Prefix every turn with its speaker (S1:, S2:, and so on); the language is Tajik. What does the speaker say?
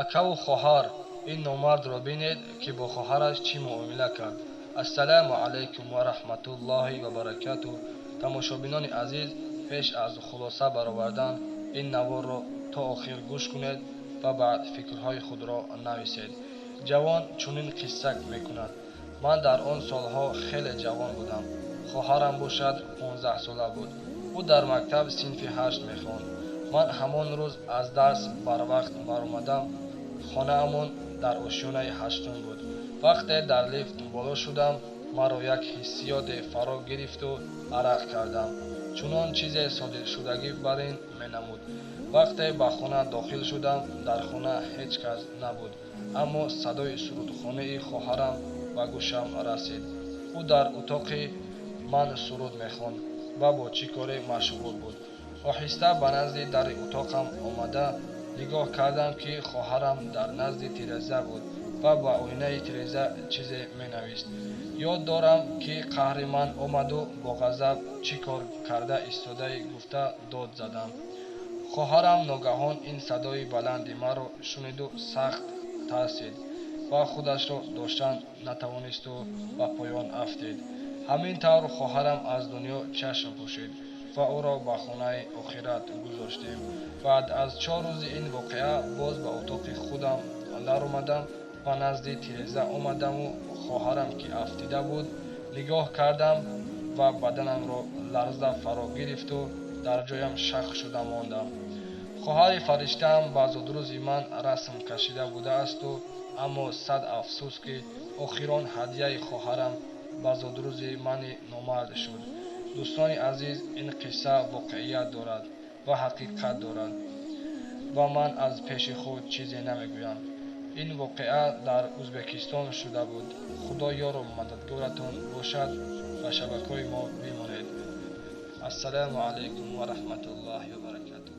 S1: Акаву хоҳар, ин номардро бинед, ки бо хоҳараш чӣ муомила кард. Ассалому алайкум ва раҳматуллоҳи ва баракатуҳ. Тамошобинони азиз, пеш аз хулоса баровардан ин наворро то охир гӯш кунед ва баъд фикрҳои худро нависед. Ҷавон чунин қисса мекунад: ман дар он солҳо хеле ҷавон будам. Хоҳарам бошад 15-сола буд. Ӯ дар мактаб синфи 8 мехонд. Ман ҳамон рӯз аз дарс барвақт баромадам. Хонаамон дар ошёнаи 8-ум буд. Вақте дар лифт боло шудам, маро як ҳиссиёте фаро гирифту арақ кардам. Чунон чизе содиршудагӣ бар ин менамуд. Вақте ба хона дохил шудам, дар хона ҳеҷ кас набуд, аммо садои сурудхонии хоҳарам ба гӯшам расид. Ӯ дар утоқи ман суруд мехонд ва бо чӣ коре машғул буд. Оҳиста ба назди дари утоқам омада нигоҳ кардам, ки хоҳарам дар назди тиреза буд ва ба оинаи тиреза чизе менавист. Ёд дорам, ки қаҳри ман омаду бо ғазаб чӣ кор карда истодаӣ гуфта дод задам. Хоҳарам ногаҳон ин садои баланди маро шуниду сахт тарсид ва худашро доштан натавонисту ба поён афтид. Ҳамин тавр хоҳарам аз дунё чашм пӯшид ва ӯро ба хонаи охират гузоштем. Баъд аз 4 рӯзи ин воқеа боз ба утоқи худам даромадам, ба назди тиреза омадаму хоҳарам ки афтида буд нигоҳ кардам ва баданамро ларза фаро гирифту дар ҷоям шах шуда мондам. Хоҳари фариштаам ба зодрӯзи ман расм кашида будаасту, аммо сад афсӯс, ки охирон ҳадияи хоҳарам ба зодрӯзи мани номард шуд. Дӯстони азиз, ин қисса воқеият дорад ва ҳақиқат дорад ва ман аз пеши худ чизе намегӯям. Ин воқеа дар Ӯзбекистон шуда буд. Худо ёру мададгоратон бошад. Ба шабакаҳои мо бимонед. Ассалому алайкум ва раҳматуллоҳи ва баракатуҳ.